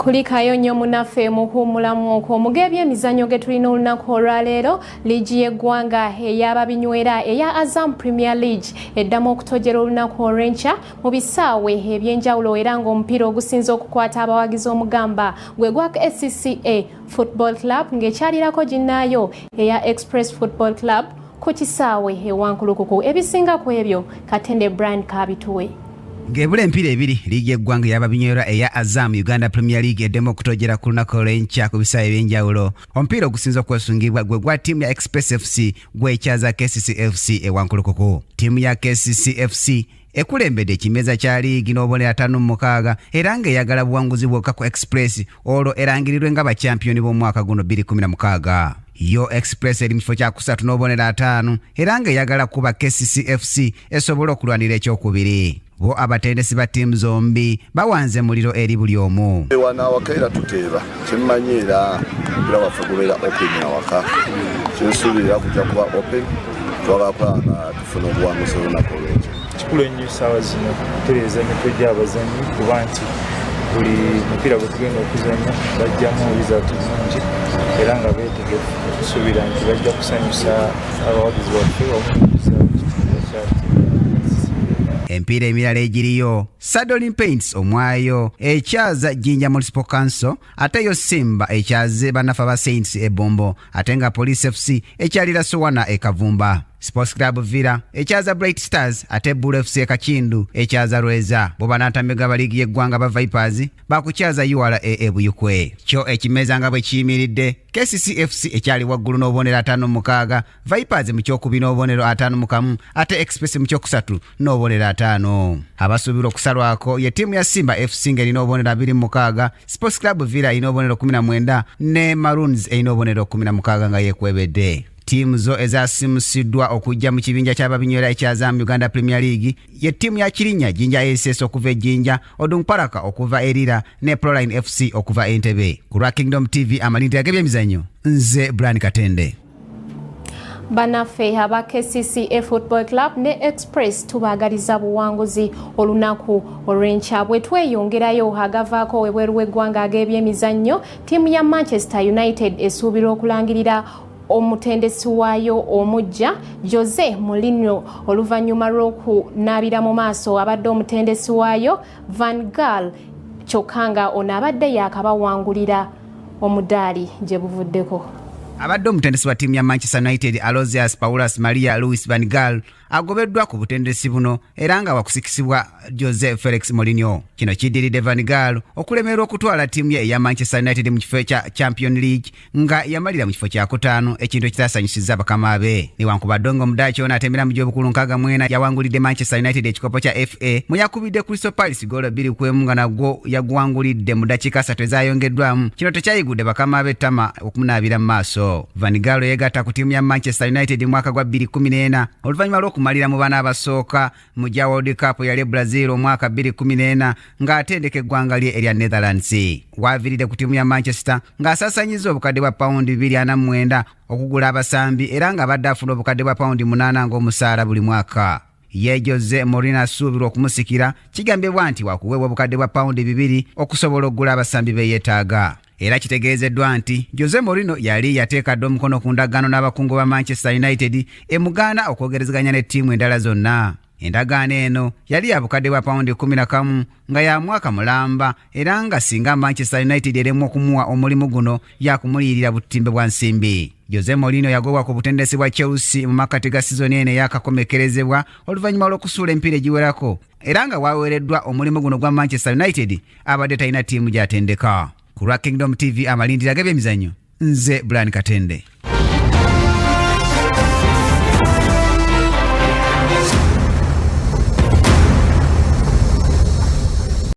Kulikayo nnyo munaffe muhuumulamu okwo. Mu g'ebyemizannyo ge tulina olunaku olwaleero, liigi y'eggwanga ey'ababinywera eya Azam Premier League eddamu okutojera olunaku olw'enkya mu bisaawe eby'enjawulo, era ng'omupiira ogusinze okukwata abawagizi omugamba gwe gwa KCCA Football Club ng'ekyalirako ginnaayo eya Express Football Club ku kisaawe ewankulukuku. Ebisinga ku ebyo Katende Brian Kabituwe. Ng'ebula empiira ebiri liigi y'eggwanga ey'ababinywera eya Azam Uganda Premier League eddemu okutojera ku lunaku olw'enkya ku bisaawe eby'enjawulo, omupiira ogusinze okwesungibwa gwe gwa ttiimu ya Express FC gwekyaza KCC FC ewankulukuku. Ttiimu ya KCC FC ekulembedde ekimeeza kya liigi n'obubonero 56 era ng'eyagala buwanguzi bwokka ku Express olwo erangirirwe nga bakyampiyoni b'omwaka guno 2016. Yo Express eri mu kifo kyakusatu n'obubonero 50 era ng'eyagala kuba KCC FC esobole okulwanira ekyokubiri. Bo abatendesi ba ttiimu zombi bawanze muliro eri buli omu. Wano awaka era tuteeba kyemmanyi, era omupiira waffe gubeera open awaka. Kyensuubirira kujja kuba open, twagala kulaba nga tufuna obuwanguzi olunaku olwekyo. Kikulu ennyo essaawa zino okutereeza emitwe gy'abazannyi, kuba nti buli mupiira gwe tugenda okuzannya bajjamu result nnungi era nga beetegefu. Tusuubira nti bajja kusanyusa abawagizi baffe wamu n'okuzaawo ekitiibwa kya ttiimu. Empiira emirala egiriyo, Sadolin Paints omwayo ekyaza Jinja Municipal Council, ate yo Simba ekyaze banafa ba Saints e Bombo, ate nga Police FC ekyalira Sowana e Kavumba. Sports Club Villa ekyaza Bright Stars, ate Bull FC e Kakindu ekyaza Lweza. Bo banantamiga ba liigi y'eggwanga ba Vipers bakukyaza URA e Buyukwe. Kyo ekimeza nga bwe kiyimiridde, KCCFC ekyali waggulu n'obubonero 56, Vipers mu kyokubiri n'obubonero 51, ate Express mu kyokusatu n'obubonero 50. Abasuubirwa okusalwako ye ttiimu ya Simba FC ng'erina obubonero 26, Sports Club Villa erina obubonero 19, ne Maroons erina obubonero 16 nga yeekwebedde. Ttiimu zo ezasimusiddwa okujja mu kibinja ky'ababinywera ekya Azam Uganda Premier League ye ttiimu ya Kirinnya Jinja SS okuva e Jinja, Odungparaka okuva e Lira ne Proline FC okuva Entebbe. Ku lwa Kingdom TV amalindira g'ebyemizannyo, nze Brian Katende. Bannaffe aba KCCA Football Club ne Express tubaagaliza buwanguzi olunaku olw'enkya. Bwe tweyongerayo agavaako ebweru w'eggwanga ag'ebyemizannyo, ttiimu ya Manchester United esuubirwa okulangirira omutendesi waayo omujja Jose Mourinho oluvannyuma lw'okunaabira mu maaso abadde omutendesi waayo Van Gaal, kyokka nga ono abadde yaakabawangulira omudaali gye buvuddeko. Abadde omutendesi wa ttiimu ya Manchester United Aloysius Paulus Maria Louis Van Gaal agobeddwa ku butendesi buno era nga wakusikisibwa Jose Felix Mourinho. Kino kiddiridde Van Gaal okulemererwa okutwala ttiimu ye eya Manchester United mu kifo kya Champion League nga yamalira mu kifo kyakutaano, ekintu ekitasanyusizza bakama be. Newankubadde nga omudaaki ono atemera mu gy'obukulu 64 yawangulidde Manchester United ekikopo kya FA mwe yakubidde Crystal Palace goolo 2-1 nga nagwo yaguwangulidde mu ddakiika 3 ezayongeddwamu, kino tekyayigudde bakama be ttama okumunaabira mu maaso. Van Gaal yeegatta ku ttiimu ya Manchester United mu mwaka gwa 2014 oluvannyuma lw'okumalira mu bana abasooka mu gya World Cup yali e Brazil omwaka 2014 ng'atendeka eggwanga lye erya Netherlands. Waaviiridde ku ttiimu ya Manchester ng'asaasaanyizza obukadde bwa pawundi 249 okugula abasambi, era ng'abadde afuna obukadde bwa pawundi 8 ng'omusaala buli mwaka. Ye Jose Mourinho asuubirwa okumusikira kigambibwa nti wakuweebwa obukadde bwa pawundi 2 okusobola okugula abasambi be yeetaaga. Era kitegeezeddwa nti Jose Mourinho yali yateeka dda omukono ku ndagaano n'abakungu ba Manchester United emugaana okwogerezeganya ne ttiimu endala zonna. Endagaano eno yali ya bukadde bwa pawundi 11 nga ya mwaka mulamba, era nga singa Manchester United eremwa okumuwa omulimu guno yakumuliyirira butimbe bwa nsimbi. Jose Mourinho yagobwa ku butendesi bwa Chelsea mu makkati ga sizoni eno eyakakomekerezebwa oluvannyuma lw'okusuula emipiira egiwerako, era nga waweereddwa omulimu guno gwa Manchester United abadde talina ttiimu gy'atendeka. Ku lwa Kingdom TV amalindira g'ebyemizannyo, nze Brian Katende.